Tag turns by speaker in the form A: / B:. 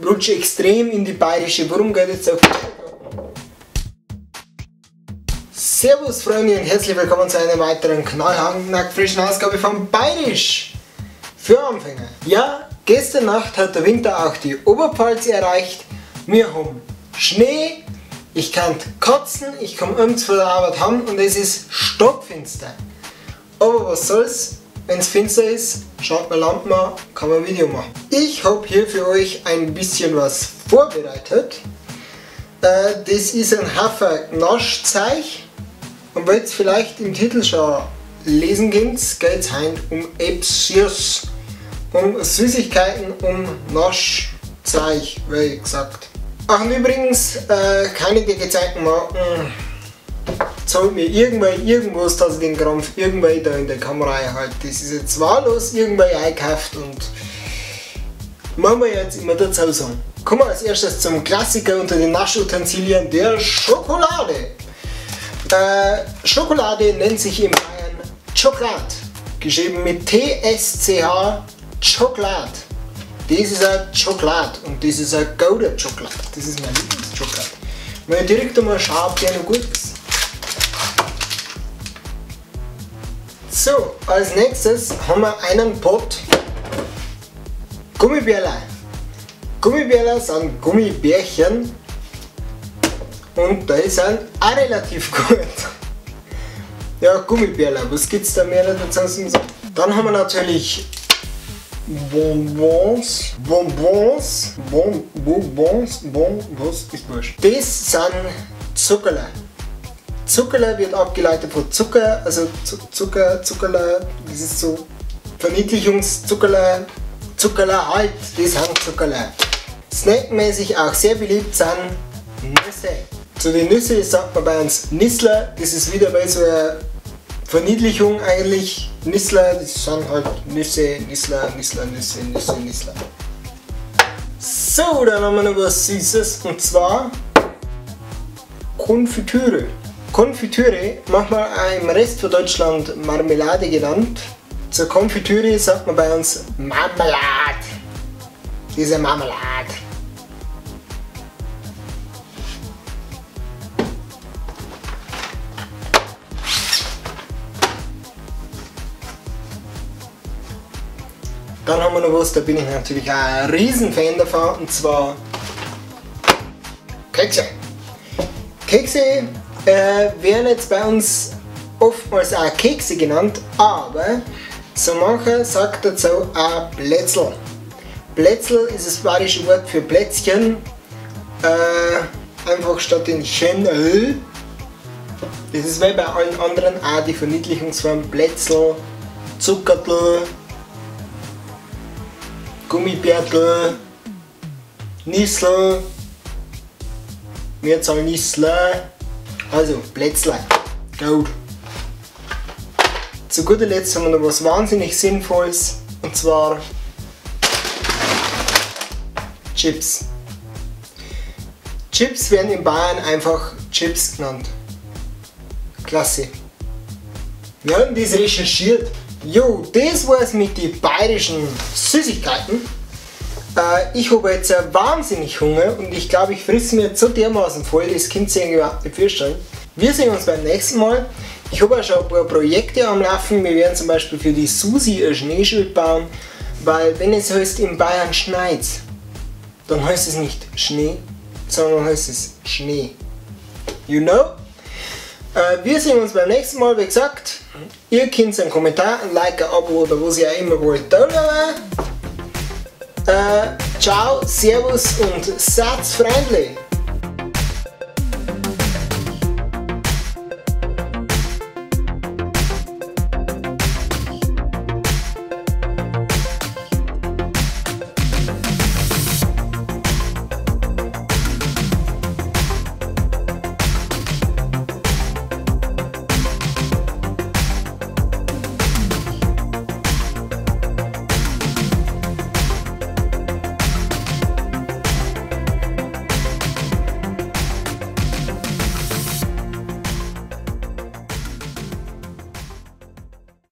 A: rutsche extrem in die bayerische. Warum geht jetzt auf? Servus Freunde und herzlich willkommen zu einer weiteren knallharten, frischen Ausgabe von Bayerisch für Anfänger. Ja, gestern Nacht hat der Winter auch die Oberpfalz erreicht. Wir haben Schnee, ich kann kotzen, ich komme von der Arbeit heim und es ist stockfinster. Aber was soll's, wenn's finster ist, schaut man Lampen an, kann man ein Video machen. Ich hab hier für euch ein bisschen was vorbereitet. Das ist ein Hafer-Naschzeug. Und weil ihr vielleicht im Titel schon lesen könnt, geht's heute um Ebs, um Süßigkeiten, um Naschzeug, wie gesagt. Ach, und übrigens, keine der gezeigten Marken zahlt mir irgendwann irgendwas, dass ich den Krampf irgendwann da in der Kamera halte. Das ist jetzt wahllos irgendwann eingekauft und machen wir jetzt immer dazu sagen. Kommen wir als erstes zum Klassiker unter den Naschutensilien, der Schokolade. Schokolade nennt sich in Bayern Schokolade, geschrieben mit T-S-C-H, Schokolade. Das ist ein Schokolade und das ist ein Gouda Schokolade. Das ist mein Lieblingsschokolade. Mal direkt einmal schauen, ob der noch gut ist. So, als nächstes haben wir einen Pott Gummibärler. Gummibärler sind Gummibärchen und die sind auch relativ gut. Ja, Gummibärler, was gibt's da mehr dazu? Dann haben wir natürlich Bonbons, Bonbons, Bonbons, Bonbons, ist wurscht. Das sind Zuckerler. Zuckerler wird abgeleitet von Zucker, also Zucker, Zuckerler, das ist so Verniedlichungszuckerler, Zuckerler halt, das sind Zuckerler. Snackmäßig auch sehr beliebt sind Nüsse. Zu den Nüsse sagt man bei uns Nissler, das ist wieder bei so einer Verniedlichung eigentlich. Nissler, das sind halt Nüsse, Nissler, Nissler, Nüsse, Nüsse, Nissler. So, dann haben wir noch was Süßes und zwar Konfitüre. Konfitüre, manchmal auch im Rest von Deutschland Marmelade genannt. Zur Konfitüre sagt man bei uns Marmelade. Diese Marmelade. Dann haben wir noch was, da bin ich natürlich auch ein Riesenfan davon, und zwar Kekse. Kekse werden jetzt bei uns oftmals auch Kekse genannt, aber so mancher sagt dazu auch Plätzl. Plätzl ist das bayerische Wort für Plätzchen, einfach statt den Chen. Das ist wie bei allen anderen auch die Verniedlichungsform Plätzl, Zuckertl, Gummibärtl, Nissl, Mehrzahl Nissler, also Plätzle, gut. Zu guter Letzt haben wir noch was wahnsinnig Sinnvolles, und zwar Chips. Chips werden in Bayern einfach Chips genannt. Klasse. Wir haben das recherchiert. Jo, das war's mit den bayerischen Süßigkeiten. Ich habe jetzt wahnsinnig Hunger und ich glaube, ich frisse mir so dermaßen voll, das könnt ihr euch überhaupt nicht vorstellen. Wir sehen uns beim nächsten Mal. Ich habe auch schon ein paar Projekte am Laufen. Wir werden zum Beispiel für die Susi ein Schneeschild bauen, weil wenn es heißt, in Bayern schneit's, dann heißt es nicht Schnee, sondern heißt es Schnee. You know? Wir sehen uns beim nächsten Mal, wie gesagt. Ihr könnt einen Kommentar, ein Like, ein Abo oder was ihr auch immer wollt da lassen. Ciao, Servus und seid freundlich!